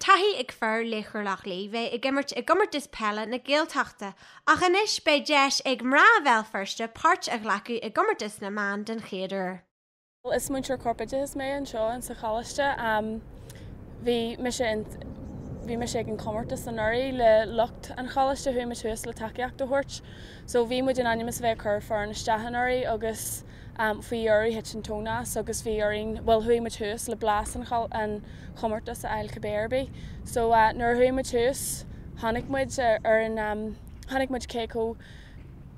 taithí ag fir Laochra Loch Lao bheith ag imirt i gcomórtas peile na Gaeltachta, ach anois beidh deis ag mná Bhéal Feirste páirt a ghlacadh i gcomórtas na mban den chéad uair. Is múinteoir corpoideachais mé anseo in sa choláiste. Bhí mise in bhí mise ag an chomórtas anuraidh le lucht an choláiste, chuaigh muid thuas le tacaíocht a thabhairt. So bhí muid in ainm is a bheith ag cur foireann isteach anuraidh agus faoi dheireadh thit an tóin as agus bhí orainn, bhuel chuaigh muid thuas le blas an an chomórtais a fháil cibé ar bith. So nuair a chuaigh muid thuas chonaic muid ar an chonaic muid cé chomh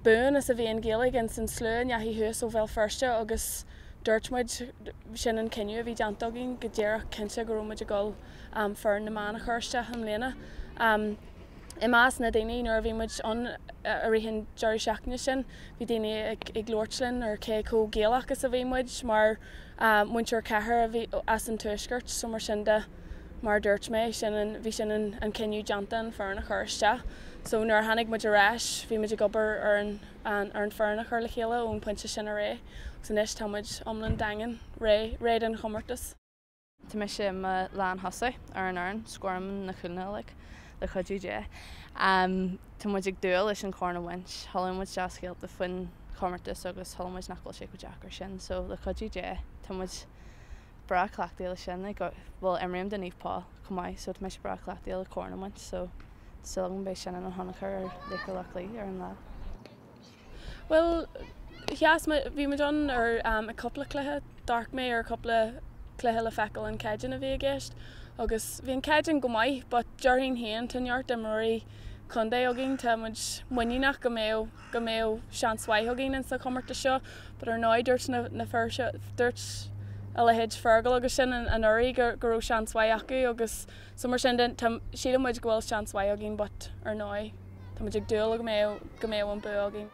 buan is a bhí an Ghaeilge ins an slua a ndeachaigh thuas ó Bhéal Feirste agus dúirt muid, sin an cinneadh a bhí déanta againn go díreach cinnte go raibh muid ag dul foireann na mban a chur isteach i mbliana. I measc na daoine nuair a bhí muid ann i rith an deireadh seachtaine sin, bhí daoine ag labhairt linn ar cé chomh Gaelach is a bhí muid mar muintir cathair a bhí as an tuaisceart so mar sin de mar a dúirt mé sin an bhí sin an an cinneadh déanta an foireann a chur isteach. So nuair a tháinig muid ar ais bhí muid ag obair ar an ar an foireann a chur le chéile ón pointe sin ar aghaidh agus anois tá muid iomlán daingean réidh réidh don chomórtas. Tá mise i mo lán-thosaí ar an fhoireann, scóraim na cúlanna uilig, le cuidiú Dé. Tá muid ag dúil leis an chorn a bhaint. Chuala muid dea-scéalta faoin chomórtas agus chuala muid nach bhfuil sé chomh deacair sin, so le cuidiú Dé tá muid breá cleachtaithe leis sin. Bhuel, imrím do Naomh Paul chomh maith, so tá mise breá cleachtaithe le corn a bhaint, so tá súil agam beidh sin ina thionchar ar Laochra Loch Lao ar an lá. Bhuel, sheas mé, bhí muid ann ar ag cúpla cluiche, d'amharc mé ar cúpla cluiche le feiceáil an caighdeán a bhí i gceist agus bhí an caighdeán go maith but déarfainn féin tá neart imreoirí contae againn, tá muid muiníneach go mbeadh, go mbeadh seans mhaith againn ins an chomórtas seo but ar ndóigh dúirt na, na fir seo, dúirt a leithéid Fergal agus sin anuraidh go, go raibh seans mhaith acu agus so mar sin de tá, síleann muid go bhfuil seans mhaith againn but ar ndóigh. Tá muid ag dúil go mbeidh go mbeidh an bua againn.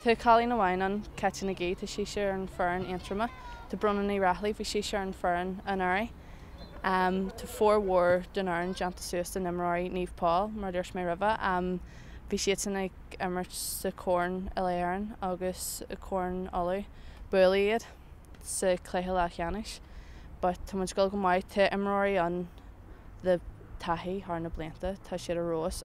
Tá cailín amháin ann, Ceití Nic Aoidh, tá sise ar an foireann Aontroma. Tá Bróna Ní Raghallaigh, bhí sise ar an foireann anuraidh. Tá formhór den fhoireann déanta suas den imreoirí Naomh Paul, mar a dúirt mé roimhe. Bhí siadsan ag imirt sa Chorn Uile-Éireann agus i Corn Uladh. Buaileadh iad sa chluiche leathcheannais but tá muid ag dul go maith. Tá imreoirí ann le taithí thar na blianta, tá siad ar fheabhas.